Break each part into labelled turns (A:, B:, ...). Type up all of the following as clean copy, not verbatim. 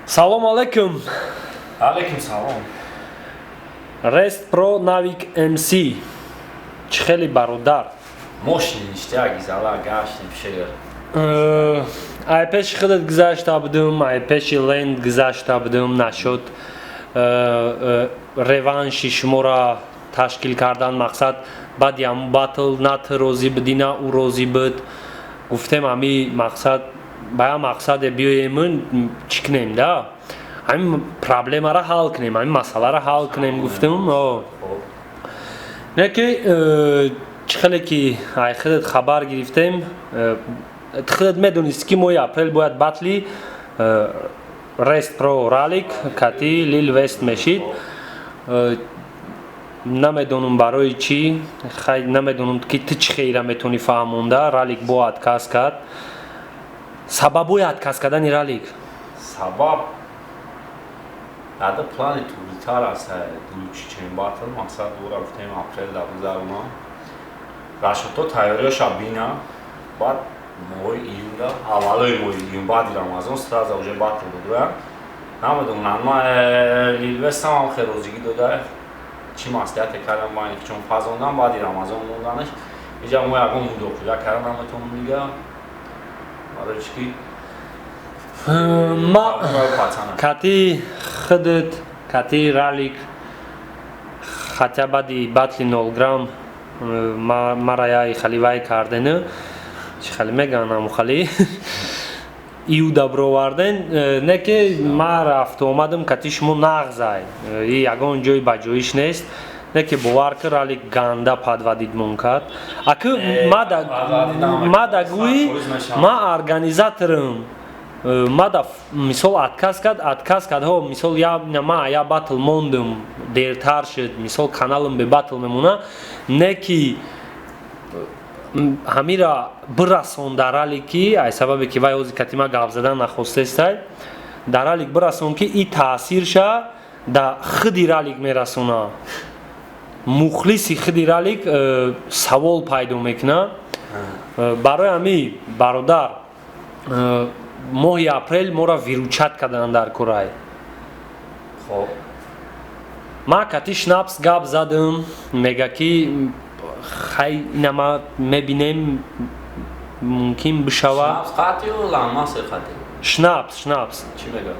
A: Салом алейкум.
B: Алейкум салом.
A: Рест Про Навик МС. Чӣ хели, бародар?
B: Мошини ништяк, изала гаштем, шер.
A: Ай пеши худат гузашта будум, ай пеши Ленд гузашта будум, нашуд. Реванши шуморо ташкил кардан, мақсад, баъди ҳамун батл на ту розӣ будӣ, на ӯ розӣ буд. Гуфтем, ҳами мақсад, ба як мақсаде биёемун, чӣ кунем да? Ҳамин проблемаро ҳал кунем, ҳамин масъаларо ҳал кунем, гуфтем. Не ки чӣ хеле ки ай худат хабар гирифтем, худат медонисти, ки моҳи апрел бояд батли Рест Про Ралик кати Лил Вест мешид. Намедонам барои чӣ, хай, намедонам, ки ту чӣ хейра метавонӣ фаҳмонда, Ралик бо отказ кард. Сабабҳои отказ кардани Ралик?
B: Сабаб ада плани тӯлитар аст, лучше, чем батл. Мақсад, ӯра гуфтем, апрелда гузаронам, рашото тайёриёша бина, баъд моҳои июнда, аввалои моҳи июн, баъди Рамазон сразу уже батл будуям. Намедонам, ма Лилвестам ҳам хел розигӣ дода, чӣ маслиҳате кардам байни чун фазондан, баъди Рамазон монданаш иҷа мо ягон мудохила карда наметавонем дига, барои чӣ ки
A: Ма кати худат, кати Ралик, хотя баъди батли 0 грамм мара яй халивай кардену, чӣ хали меган, аму хали июда бироварден. Не ки ма рафту омадам кати шумо нағзай, и ягон ҷои баҷоиш нест. Не ки бовар ки Ралик ганда подводить мон кард. Аки ма да гӯӣ, ма организаторам, мада мисол отказ кард, отказ кард. Ҳо, мисол, я ма я батл мондум, дертар шуд, мисол, каналам бе батл мемона. Не ки ҳамира бирасон дар ҳале ки ай сабабе ки вай ҳози катима гап задан нахостестай, дар ҳалик бирасон, ки и таъсирша да худи Ралик мерасона, мухлиси худи Ралик савол пайдо мекуна. Барои ҳами, бародар, моҳи апрел моро выручать кардан дар курай.
B: Хоб.
A: Ма кати Шнапс гап задам, мега ки хай, ина ма мебинем, мумкин бишава.
B: Шнапс қати ё ламасе қати?
A: Шнапс, Шнапс.
B: Чӣ мега?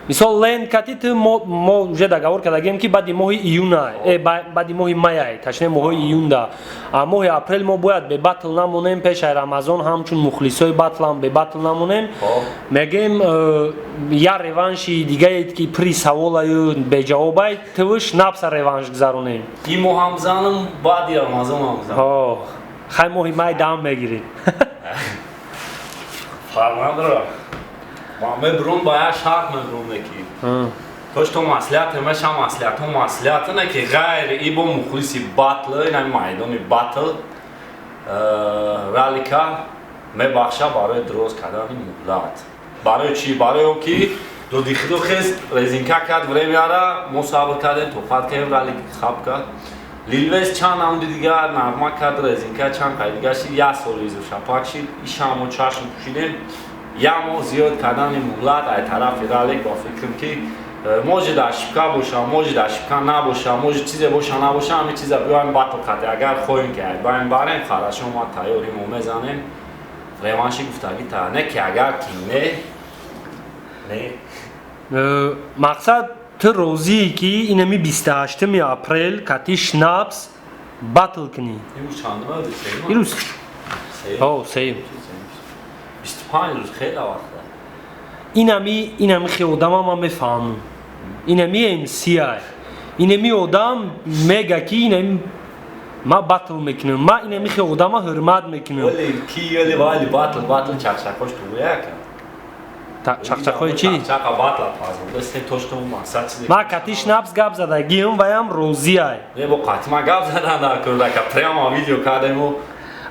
A: Мисол, Ленд кати ту мо уже договор кардагем, ки баъди моҳи июна, баъди моҳи маяй, точнее, моҳои июнда. А моҳи апрел мо бояд бе батл намонем, пешаи Рамазон, ҳамчун мухлисои батлам бе батл намонем. Мегем, я реванши дигае, ки при саволаю беҷавобай, туву Шнапса реванш гузаронем.
B: Ин моҳ ҳам занам, баъди Рамазон ҳам занам.
A: Ҳо, хай, моҳи май дам мегирем.
B: Фарқ надорад, ма мебурум, ба як шарт мебурум, ки то что маслиҳате меша, маслиҳатҳо маслиҳате не ки ғайри и бо мухлиси батл, ин майдони батл Ралика мебахша барои дроз кардани муҳлат. Барои чӣ? Барои он ки додихидо хез резинка кард времяра, мо сабр кардем, тоқат кардем, Ралик хаб кард. Лилвес чанд намуди дигар нағма кард, резинка чанд қай дигар шид, як сол изу шапак шид. Ишам мо чашм пӯшидем. Як моҳ зиёд кардани муҳлат ай тарафи Ралик, ба фикрам, ки может ошибка боша, может ошибка набоша, может чизе боша, набоша, ҳамин чиза биёем батл кати. Агар хоҳем, ки айбаем барем, хорошо, ма тайёрим, мо мезанем реванши гуфтагӣ та. Не ки агар ки не, не.
A: Мақсад, ту розие, ки инами 28-уми апрел кати Шнапс батл кунӣ?
B: Имрӯз чандум?
A: Ирӯз, о, сеюм.
B: 25 рӯз хеле вақта.
A: Инами хе одама ман мефаҳмам, инами МСи, инами одам мега, ки инами ма батл мекунам, ма инами хе одама ҳурмат мекунам.
B: Вале ки вале вали батл, батл чақчақош туяка.
A: Чақчақҳои чӣ?
B: Чақа батла пазон то что мақсад чизе.
A: Ма кати Шнапс гап задагиам, ваям розиай.
B: Не, бо қатима гап задан дар курдака, прямо видео кардему.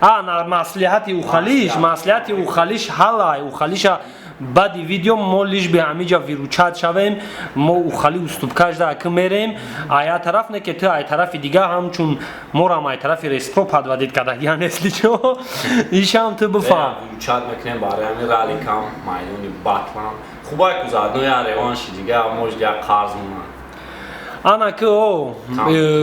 A: А на маслиҳати ухалиш, маслиҳати ухалиш ҳалай, ухалиша. Баъди видео мо лишь бы ҳамиҷа выручать шавем, мо ухали уступка шда аки мерем. А я тараф не ки ту ай тарафи дига ҳамчун морам ай тарафи Респро подводить кардагия несли чо, ишам ту бифаҳм.
B: Выручать мекунем барои ҳамин раликам, майдони батлам хубай ку, заодно я реванши дига, может, як қарз монад.
A: Ана ки о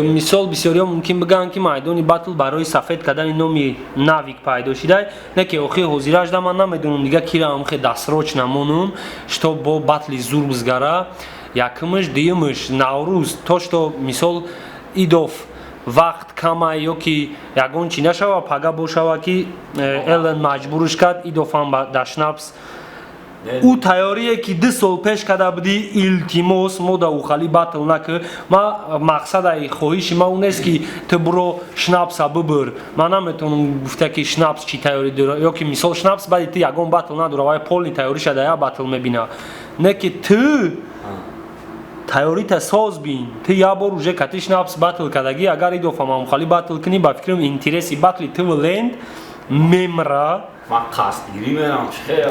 A: мисол, бисёриҳо мумкин бигӯянд, ки майдони батл барои сафед кардани номи Навик пайдо шидай. Не ки охи ҳозиражда ман намедонам дига кира амхе дасроч намонум, что бо батли зур бизгара. Якумш, дуюмш, Наврӯз то что мисол идов вақт камай ё ки ягон чӣ нашава, пага бошава ки Элен маҷбурш кард, идофам ба Шнапс ӯ тайёрие ки 2 сол пеш карда будӣ. Илтимос, мо да ухали батл накӣ. Ма мақсадаи хоҳиши ма он нест, ки ту буро Шнапса бибир. Ман наметавонам гуфта, ки Шнапс чӣ тайёрӣ дора ё ки мисол Шнапс баъди ту ягон батл надора, вай полный тайёриша да як батл мебина. Не ки ту тайёрита соз бин. Ту як бор уже кати Шнапс батл кардагӣ. Агар идофам ухали батл кунӣ, ба фикрам, интереси батли ту Ленд мемра.
B: Ман қасдгирӣ мерам чихе,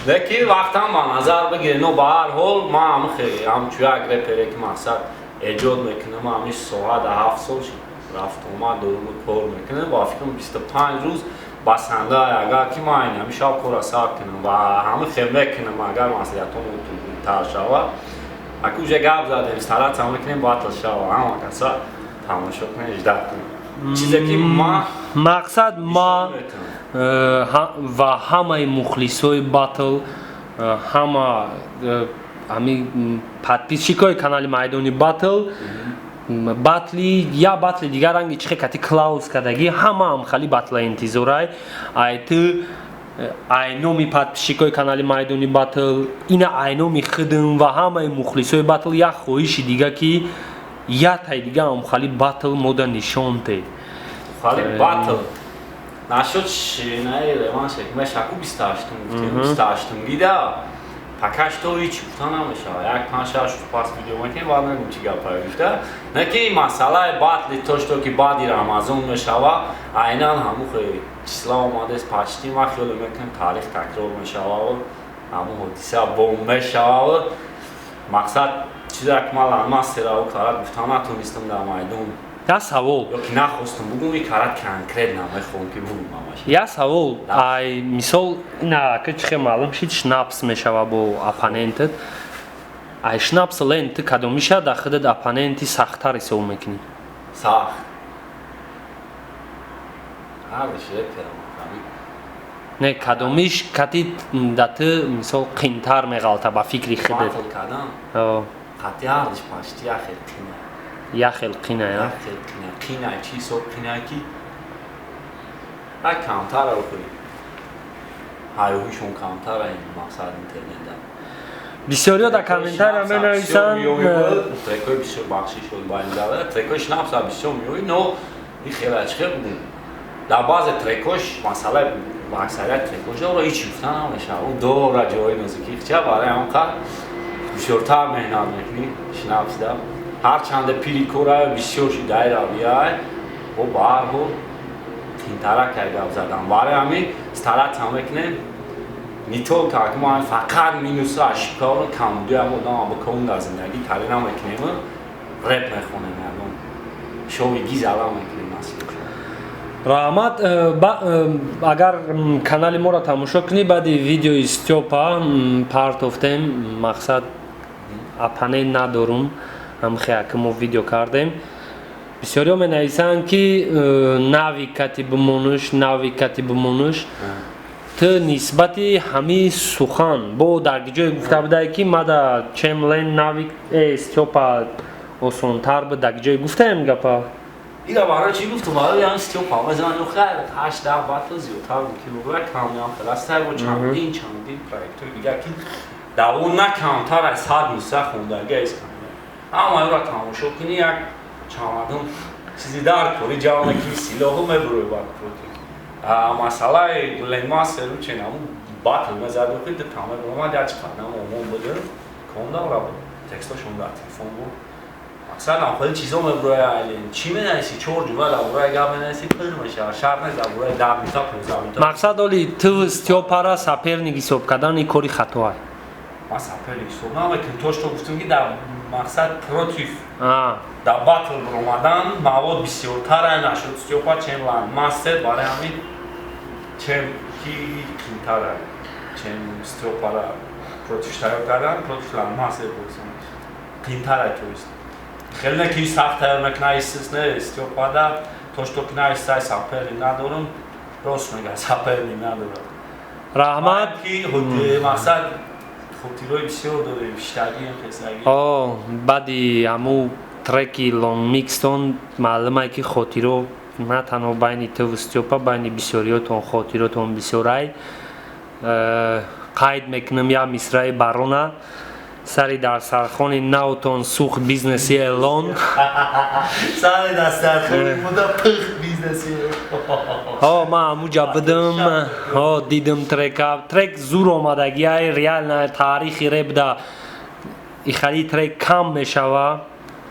B: лекин вақтам ба назар бигиред. Но ба ҳар ҳол ман ҳамихе ҳамчу як репере ки мақсад эҷод мекунам, ҳамин соҳа да 7 сол рафтуомад доруму кор мекунам, ба фикрам, 25 рӯз басанда, агар ки ман ҳамин шаб кора сар кунам ва ҳамихе мекунам, агар маслиҳатҳомо тар шава. Аки уже гап задем, стараться мекунем, батл шава, ҳама каса тамошо кунем, ждать кунем чизе ки ма
A: Мақсад ма ва ҳамаи мухлисои батл, ҳама ҳами подписчикои канали майдони батл, батли я батли дигар ранги чихе кати Клаус кардагӣ, ҳамаам хали батла интизорай. Ай ту, ай номи подписчикои канали майдони батл, ина ай номи худм ва ҳамаи мухлисои батл як хоҳиши дига, ки ятай дига ам хали батл мода нишон те.
B: Хали батл нашуд, шинаи реванш мешаку 28-ум гуфтем, 28-ум гида пока что ҳеч гуфта намешавад. Як панҷ шаш рӯз пас видео мекунем, баъд мегум чӣ гапае гуфта. Не ки масъалаи батли то что ки баъди Рамазон мешава, айнан ҳамун числа омадест почти. Ман хиёл мекунем, таърих такрор мешава, ҳамун ҳодиса бом мешава. Мақсад чизе ки ман ланмастерау карат гуфта натонистам дар майдон.
A: Як савол.
B: Ё ки нахостум бугум, и карат конкретно мехоҳам ки бугум ҳамаш.
A: Як савол. Ай мисол, ина ки чихе маълум шид, Шнапс мешава бо оппонентат. Ай Шнапс, Ленд, ту кадомиша дар худат оппоненти сахттар ҳисоб мекунӣ?
B: Сахт ҳардаш реперам.
A: Не, кадомиш кати да ту мисол қинтар меғалта ба фикри худат?
B: Батл кардан қати ҳардаш почти як хел қина.
A: Як хел қина, я?
B: Як хел қина. Қина чӣ ҳисоб қина, ки ай камтар охи ҳайҳушон камтар, ин мақсад интернетда.
A: Бисёриҳо дар комментария менависанд.
B: Трекои бисёр, бахшиш шуд байнидава, трекои Шнапса бисёр меои, но и хела чихел будем, дар баъзе трекош масъалаи аксарият трекош дора, ҳеч гуфта намешавад, ӯ дора ҷои нозикӣ хча. Барои ҳамон қадр бисёртар меҳнат мекунӣ Шнапсда, ҳарчанде пири кора бисёр шидаи равияй, бо ба ҳар ҳол қинтарак ай гап задан. Барои ҳамин стараться мекунем, не только ки мо фақат минуса, ошибкаро, камбудиам одам бикун дар зиндагӣ тари намекунем, реп мехонем, ягон шови гизала мекунем, насиб.
A: Раҳмат. Агар канали моро тамошо кунӣ, баъди видеои Стёпа партофтем, мақсад оппонент надорум, ҳамхе ки мо видео кардем, бисёриҳо менависанд, ки Нави кати бимонуш, Нави кати бимонуш. Ту нисбати ҳамин сухан бо дар ҷое гуфта будае, ки мада чемлен Нави Стёпа осонтар буд, дар ҷое гуфтаем гапа?
B: Ира барои чӣ гуфтум? Барои ҳамин Стёпа мезанам, ё хайр, ҳашт даҳ батл зиёдтар мумкин буд, камям хеластай бо чандин проектҳои дигар, ки дар он на камтар аз 100 мисра хондаги аст. Ҳама ӯро тамошо кунӣ, як чамадон чизи дар кори ҷавона ки силоҳу мебурӯй бад против. Масъалаи ленмастеру чен ҳамун батл мезаду хи ду тама омад, як қадам омон буд, кондам ра буд, текстошон дар телефон буд. Мақсад хеле чизо мебуроя, айлин чӣ менависи, чор ҷумла дар бораи гап менависи, пир мешава. Шарт нест дар бораи 10 минута, 15 минута.
A: Мақсад, оли ту Стёпара соперник ҳисоб кардан ин кори хатоа.
B: Ман соперник ҳисоб намекунам, то что гуфтам, ки дар мақсад против дар батл баромадан мавод бисёртар нашуд Стёпа, чем Ландмастер. Барои ҳамин чем ки қимтара, чем Стёпара против тайёр кардан, против Ландмастер бозан қимтара. То есть хеле не ки сахт тайёр мекуна, исис не Стёпада, то что ки наистай соперник надорам, рост мега, соперник надорам.
A: Раҳмат.
B: Ки мақсад хотирои бисёр дорем, шитагием, хесагӣ.
A: О, баъди ҳаму треки лонгмикстон маълумае, ки хотиро на танҳо байни туву Стёпа, байни бисёриётон хотиротон бисёрай. Қайд мекунам як мисраи барона: сари дар сархони навтон сӯхт бизнеси элон.
B: Сари дастархони муда пухт бизнеси.
A: Ҳо, ман ҳамуҷа будам, ҳо, дидим трека. Трек зур омадагиай, реально таърихи репда ихали трек кам мешава,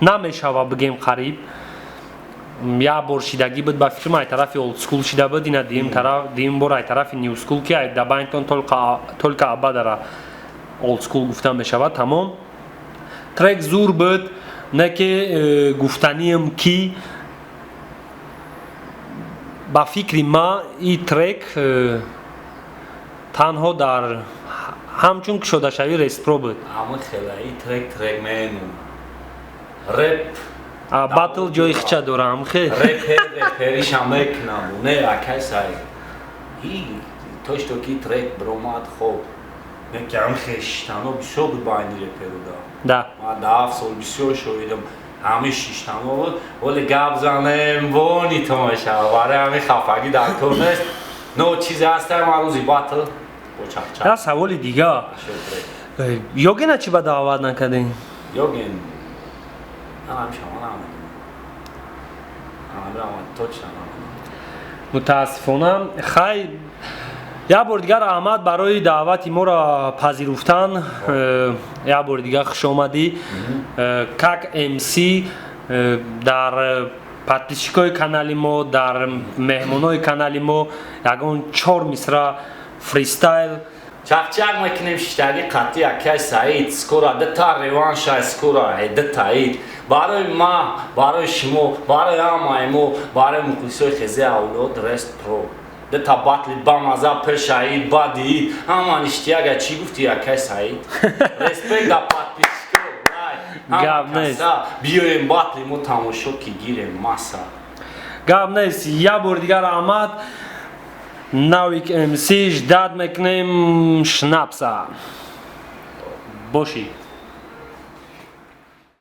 A: намешава, бигем, қариб як бор шидагӣ буд. Ба фикрам, ай тарафи old school шида буд, ина дуюм тараф, дуюм бор ай тарафи new school, ки ай дабайнтон только абадара old school гуфта мешавад. Тамом, трек зур буд, не ки гуфтаниам, ки ба фикри ма и трек танҳо дар ҳамчун кушодашавӣ рестро буд.
B: Ҳама хела и трек, трек мену реп.
A: Батл ҷои хича дорам хе.
B: Репер репериша мекунам, не, акай сай, и то что ки трек бромад, хоб, не ки ҳам хештано бисёр буд байни реперуда. Ман 10 сол бисёр шоҳидам, ҳами шиштано буд, вале гап занем бони то мешава. Барои ҳами хафагӣ дар кор нест, но чизе ҳаста, ман рӯзи батл бо чақчақ.
A: Я саволи дига: Ёгена чӣ ба даъват накардем?
B: Ёген ҳамиша ман намедонам, точно намедонам.
A: Мутаассифона. Хай, як бори дигар раҳмат барои даъвати моро пазируфтан. Як бори дигар хушомадӣ. Как МС дар подписчикои канали мо, дар меҳмонои канали мо ягон чор мисра фристайл.
B: Чақчақ мекунем, шиштаги қатъи акай Саид, скоро дта реванша, скоро дтаид барои ма, барои шумо, барои ҳамаи мо, барои мухлисои хези авлод Рест Про. Дта батли бамаза пешаид, бадиид, ҳама ништияга. Чӣ гуфти, акай Саид? Респект да подписчико.
A: Гап нест.
B: Биёем батли мо, тамошо ки гирем маса.
A: Гап нест, як бори дигар раҳмат. Навик МС, ждать мекунем шнапса бошӣ.